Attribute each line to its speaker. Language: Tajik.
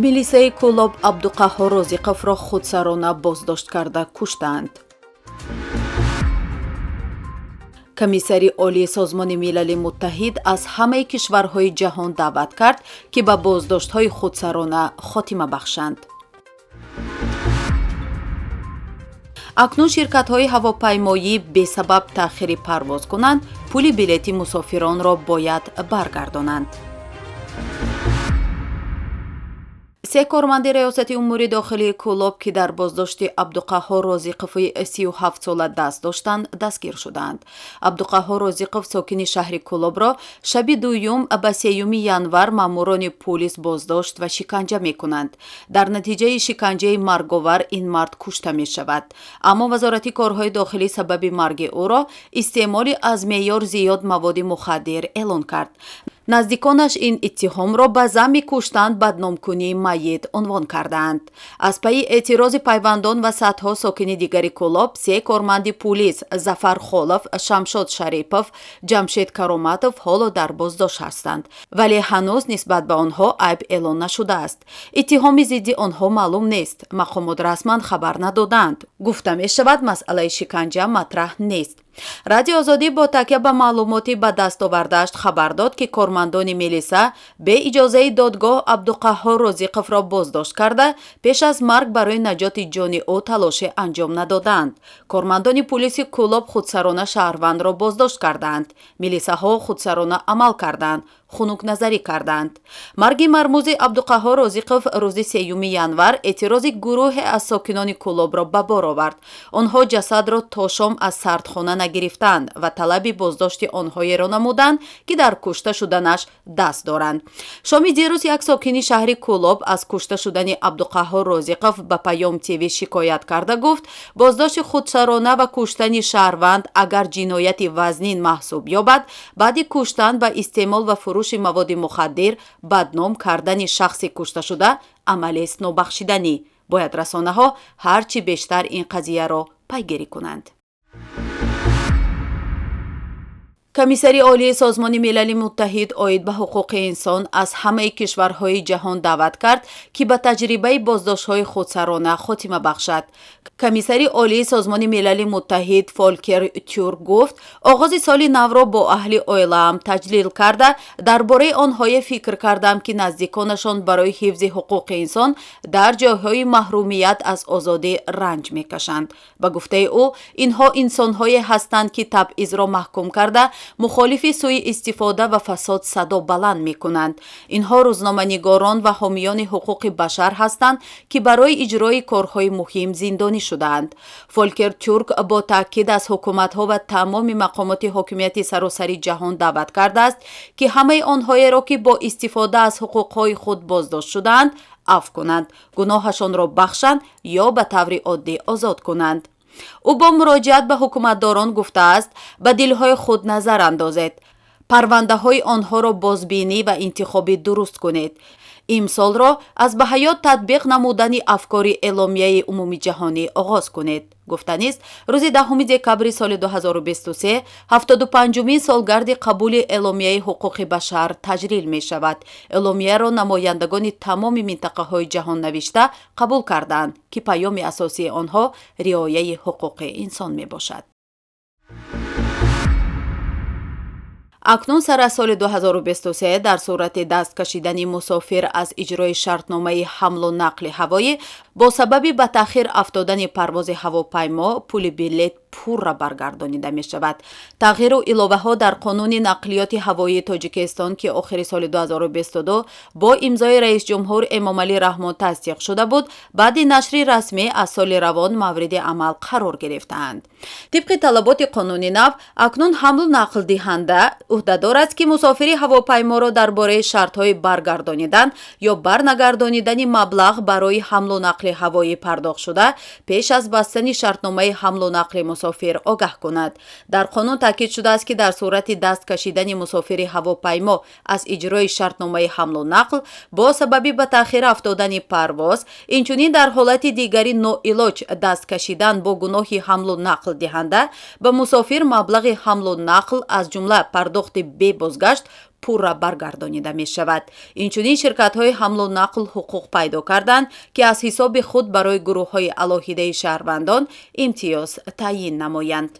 Speaker 1: Милисаи Кӯлоб Абдуқаҳҳор Розиқовро худсарона боздошт карда куштаанд. Комиссари Олии Созмони Милали Муттаҳид аз ҳамаи кишварҳои ҷаҳон даъват кард, ки ба боздоштҳои худсарона хотима бахшанд. Акнун ширкатҳои ҳавопаймоӣ бесабаб таъхири парвоз кунанд, пули билети мусофиронро бояд баргардонанд. Се корманди Раёсати умури дохилии Кӯлоб, ки дар боздошти Абдуқаҳҳор Розиқови 37-сола даст доштанд, дастгир шудаанд. Абдуқаҳҳор Розиқов, сокини шаҳри Кӯлобро шаби дуюм ба сеюми январ маъмурони пулис боздошт ва шиканҷа мекунанд. Дар натиҷаи шиканҷаи марговар ин мард кушта мешавад. Аммо Вазорати корҳои дохилӣ сабаби марги ӯро истеъмоли аз меъёр зиёд маводи мухаддир эълон кард. Наздиконаш ин иттиҳомро ба замми куштан бадномкунии майит унвон кардаанд. Аз пайи эътирози пайвандон ва садҳо сокини дигари Кӯлоб, се корманди пулис Зафар Холов, Шамшод Шарипов, Ҷамшед Кароматов ҳоло дар боздошт ҳастанд, вале ҳанӯз нисбат ба онҳо айб эълон нашудааст. Иттиҳоми зидди онҳо маълум нест, мақомот расман хабар надодаанд. Гуфта мешавад, масъалаи шиканҷа матраҳ нест. Радиои Озодӣ бо такя ба маълумоти ба даст овардааш хабар дод, ки кормандони милиса бе иҷозаи додгоҳ Абдуқаҳҳор Розиқовро боздошт карда, пеш аз марг барои наҷоти ҷони ӯ талоше анҷом надодаанд. Кормандони пулиси Кӯлоб худсарона шаҳрвандро боздошт кардаанд. Милисаҳо худсарона амал карданд, хунукназарӣ карданд. Марги мармузи Абдуқаҳҳор Розиқов рӯзи 3 январ эътирози гурӯҳе аз сокинони Кӯлобро ба бор овард. Онҳо ҷасадро то шом аз сардхона нагирифтанд ва талаби боздошти онҳоеро намуданд, ки дар кушта шуданаш даст доранд. Шоми дирӯз як сокини шаҳри Кӯлоб аз кушта шудани Абдуқаҳҳор Розиқов ба Паём ТВ шикоят карда гуфт, боздошти худсарона ва куштани шаҳрванд агар ҷинояти вазнин маҳсуб ёбад, баъди куштан ба истеъмол ва фурӯши маводи мухаддир бадном кардани шахси кушташуда амалест нобахшиданӣ. Бояд расонаҳо ҳар чӣ бештар ин қазияро пайгирӣ кунанд. Комиссари Олии Созмони Милали Муттаҳид оид ба ҳуқуқи инсон аз ҳамаи кишварҳои ҷаҳон даъват кард, ки ба таҷрибаи боздоштҳои худсарона хотима бахшад. Комиссари Олии Созмони Милали Муттаҳид Фолкер Тюрк гуфт, оғози соли навро бо аҳли оилаам таҷлил карда, дар бораи онҳое фикр кардам, ки наздиконашон барои ҳифзи ҳуқуқи инсон дар ҷойҳои маҳрумият аз озодӣ ранҷ мекашанд. Ба гуфтаи ӯ, инҳо инсонҳое ҳастанд, ки табъизро маҳкум карда, мухолифи сӯи-истифода ва фасод садо баланд мекунанд. Инҳо рӯзноманигорон ва ҳомиёни ҳуқуқи башар ҳастанд, ки барои иҷрои корҳои муҳим зиндонӣ шудаанд. Фолкер Тюрк бо таъкид аз ҳукуматҳо ва тамоми мақомоти ҳокимияти саросари ҷаҳон даъват кардааст, ки ҳамаи онҳоеро, ки бо истифода аз ҳуқуқҳои худ боздошт шудаанд, афв кунанд, гуноҳашонро бахшанд ё ба таври оддӣ озод кунанд. Ӯ бо муроҷиат ба ҳукуматдорон гуфтааст, ба дилҳои худ назар андозед, парвандаҳои онҳоро бозбинӣ ва интихоби дуруст кунед. Имсолро аз ба ҳаёт татбиқ намудани афкори эъломияи умумиҷаҳонӣ оғоз кунед. Гуфтанист, рӯзи 10 декабри соли 2023 75-умин солгарди қабули эъломияи ҳуқуқи башар таҷлил мешавад. Эъломияро намояндагони тамоми минтақаҳои ҷаҳон навишта қабул карданд, ки паёми асосии онҳо риояи ҳуқуқи инсон мебошад. Акнун сар аз соли 2023 дар сурати даст кашидани мусофир аз иҷрои шартномаи ҳамлу нақли ҳавоӣ бо сабаби ба таъхир афтодани парвози ҳавопаймо пули билет пурра баргардонида мешавад. Тағйиру иловаҳо дар қонуни нақлиёти ҳавоии Тоҷикистон, ки охири соли 2022 бо имзои раисҷумҳур Эмомалӣ Раҳмон тасдиқ шуда буд, баъди нашри расмӣ аз соли равон мавриди амал қарор гирифтаанд. Тибқи талаботи қонуни нав, акнун ҳамлу нақлдиҳанда ӯҳдадор аст, ки мусофири ҳавопайморо дар бораи шартҳои баргардонидан ё барнагардонидани маблағ барои ҳамлу нақли ҳавоӣ пардохтшуда пеш аз бастани шартномаи ҳамлу нақли мусофир огаҳ кунад. Дар қонун таъкид шудааст, ки дар сурати даст кашидани мусофири ҳавопаймо аз иҷрои шартномаи ҳамлу нақл бо сабаби ба таъхир афтодани парвоз, инчунин дар ҳолати дигари ноилоҷ даст кашидан бо гуноҳи ҳамлу нақлдиҳанда ба мусофир маблағи ҳамлу нақл аз ҷумла пардохти бебозгашт Пурра баргардонида мешавад. Инчунин ширкатҳои ҳамлу нақл ҳуқуқ пайдо карданд, ки аз ҳисоби худ барои гурӯҳҳои алоҳидаи шаҳрвандон имтиёз таъйин намоянд.